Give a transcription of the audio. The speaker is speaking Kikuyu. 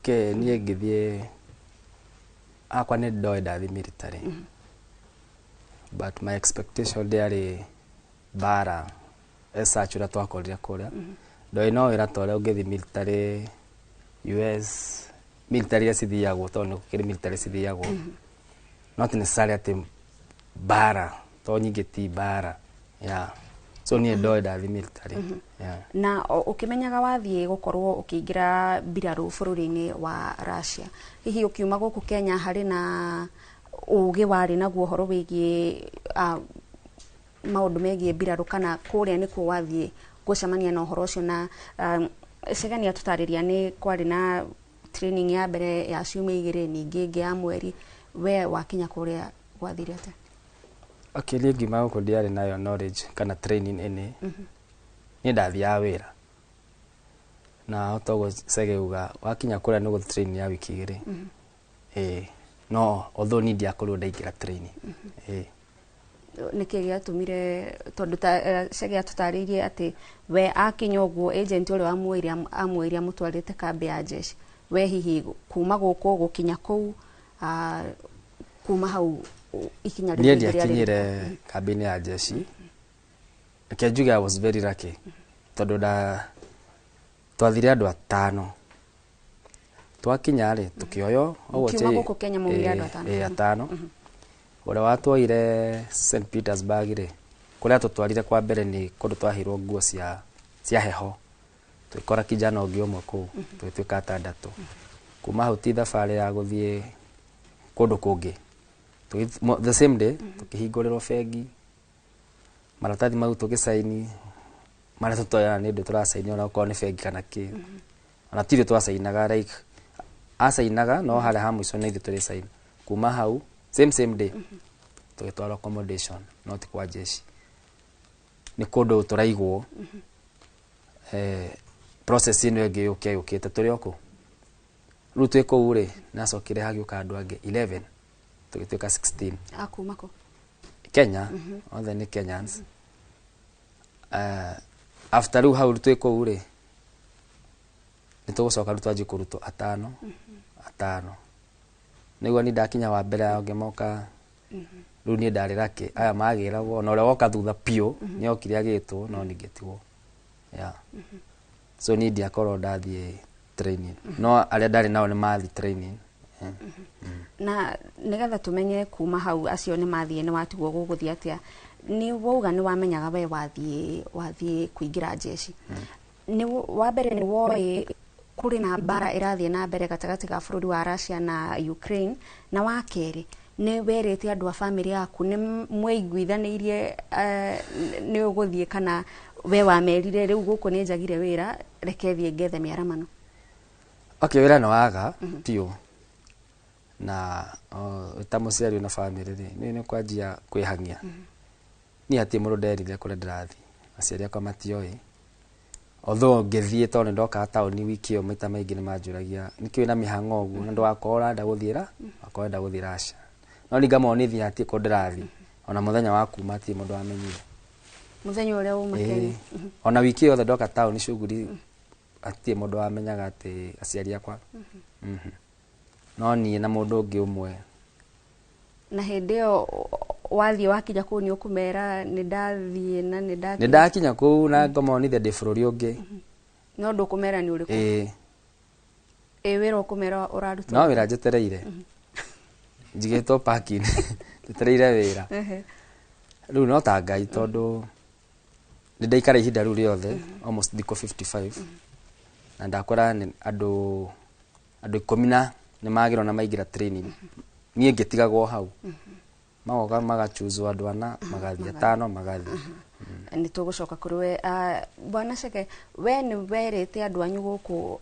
Okay, niĩ ngĩthiĩ akwa nĩ ndoĩ ndathiĩ military, but my expectation ndĩarĩ mbara as such ũrĩa twakorire kũrĩa. Ndoĩ no wĩra ta ũrĩa ũngĩthiĩ military US, military iria cithiagwo, tondũ nĩ gũkĩrĩ military cithiagwo, not necessarily atĩ mbara, to nyingĩ ti mbara. Yeah, so niĩ ndoĩ ndathiĩ military, yeah. Na ũkĩmenyaga wathiĩ gũkorwo ũkĩingĩra mbirarũ bũrũri-inĩ wa Russia, hihi ũkiuma gũkũ Kenya harĩ na ũgĩ warĩ naguo ũhoro wĩgiĩ maũndũ megiĩ mbirarũ, kana kũrĩa nĩkuo wathiĩ gũcemania na ũhoro ũcio? Na Chege nĩ atũtarĩria nĩ kwarĩ na training ya mbere ya ciumia 2, ningĩ ĩngĩ ya mweri. We wakinya kũrĩa gwathire atĩa? Okay, niĩ ngiuma gũkũ ndiarĩ nayo knowledge kana training ĩnĩ. Niĩ ndathiaga wĩra na toguo Chege uga wakinya kũrĩa nĩ gũthiĩ training ya wiki 2. Ĩĩ, no although niĩ ndiakorirwo ndaingĩra training, ĩĩ. Nĩkĩ gĩatũmire? Tondũ ta Chege atũtarĩirie atĩ we akinya ũguo agent ũrĩa wamuoire amuoire amũtwarĩte kambĩ ya jeshi. We hihi kuma gũkũ gũkinya kũu, kuma hau ikinya niĩ rĩu rĩngĩ rĩarĩ ndiakinyire rĩrĩkũ? Kambĩ-inĩ ya jeshi. Reke njuge I was very lucky, tondũ nda twathire andũ atano. Twakinya rĩ, tũkĩoywo ũguo. Mũkiuma gũkũ Kenya maumire andũ atano? Ĩĩ, atano. Ũrĩa watwoire St Petersburg rĩ, kũrĩa tũtwarire kwa mbere nĩ kũndũ twaheirwo nguo cia heho. Tũgĩkora kijana ũngĩ ũmwe kũu, tũgĩtuĩka atandatũ. Kuma hau ti thabarĩ ya gũthiĩ kũndũ kũngĩ. The same day tũkĩhingũrĩrwo bengi, maratathi mau tũgĩcaini marĩa tũtoyaga nĩ ũndũ tũracaini, ona okorwo nĩ bengi kana kĩ, ona tirĩ twacainaga, like acainaga no harĩa ha mũico nĩ ithuĩ tũrĩcaina. Kuma hau same same day tũgĩtwarwo accommodation, no ti kwa jeshi, nĩ kũndũ tũraigwo. Process ĩno ĩngĩ yũke yũkĩte tũrĩ o kũu. Rĩu twĩ kũu rĩ, nacokire hagĩũka andũ angĩ 11, tũgĩtuĩka 16. Akuma kũ? Kenya, othe nĩ Kenyans. After rĩu hau twĩ kũu rĩ, nĩ tũgũcoka rĩu twanjie kũrutwo atano atano, nĩguo ni ndakinya wa mbere, aya angĩ moka. Rĩu niĩ ndarĩ lucky, aya magĩragwo na ũrĩa woka thutha biũ nĩ okire agĩtwo, no ningĩtigwo. Yeah, so niĩ ndiakorwo ndathiĩ training, no arĩa ndarĩ nao nĩ mathiĩ training. Na nigetha tumenye kuma hau acio nĩ mathiĩ, nĩ watigwo gũgũthiĩ atĩa? Nĩ wauga nĩ wamenyaga we wathiĩ kũingĩra jeshi. Nĩ wa mbere nĩ woĩ kũrĩ na mbara ĩrathiĩ na mbere gatagatĩ ga bũrũri wa Russia na Ukraine? Na wa kerĩ, nĩ werĩte andũ a bamĩrĩ yaku, nĩ mweiguithanĩirie nĩ ũgũthiĩ, kana we wamerire rĩu gũkũ nĩ njagire wĩra, reke thiĩ ngethe mĩaramano? Okay, wĩra nĩ waga biũ, na ta mũciari na bamĩrĩ rĩ, nĩ kwanjia kwĩhang'ia. Niĩ hatirĩ mũndũ nderire kũrĩa ndĩrathiĩ, aciari akwa matioĩ, although ngĩthiĩ, tondũ nĩ ndokaga taũni wiki ĩyo maita maingĩ, nĩ manjũragia nĩkĩ wĩna mĩhang'o ũguo, na ndũgakorwo ũrenda gũthiĩ ra wakorwo ũrenda gũthiĩ Russia, no ningamonithia hatirĩ kũndũ ndĩrathiĩ. Ona mũthenya wa kuma hatirĩ mũndũ wamenyire. Mũthenya ũrĩa uma Kenya? Ona wiki yothe ndoka taũni shughuli, hatirĩ mũndũ wamenyaga atĩ aciari akwa. No niĩ na mũndũ ũngĩ ũmwe. Na hĩndĩ ĩyo wathiĩ, wakinya kũu, nĩ ũkũmera nĩ ndathiĩ na nĩ nĩ ndakinya kũu na ngamonithia ndĩ bũrũri ũngĩ. No ndũkũmera nĩ ũrĩkũ? Ĩĩ. Ĩ wĩra ũkũmera ũraruta? No wĩra njetereire, njigĩtwo parking njetereire wĩra. Rĩu no ta Ngai, tondũ nĩ ndaikara ihinda rĩu rĩothe almost thikũ 55, na ndakora nĩ andũ 10 na nĩ magĩrwo na maingĩra training, niĩ ngĩtigagwo hau. Magoka magachuzwo andũ ana, magathiĩ atano, magathiĩ. Nĩ tũgũcoka kũrĩ we, bwana Chege. We nĩ werĩte andũ anyu gũkũ?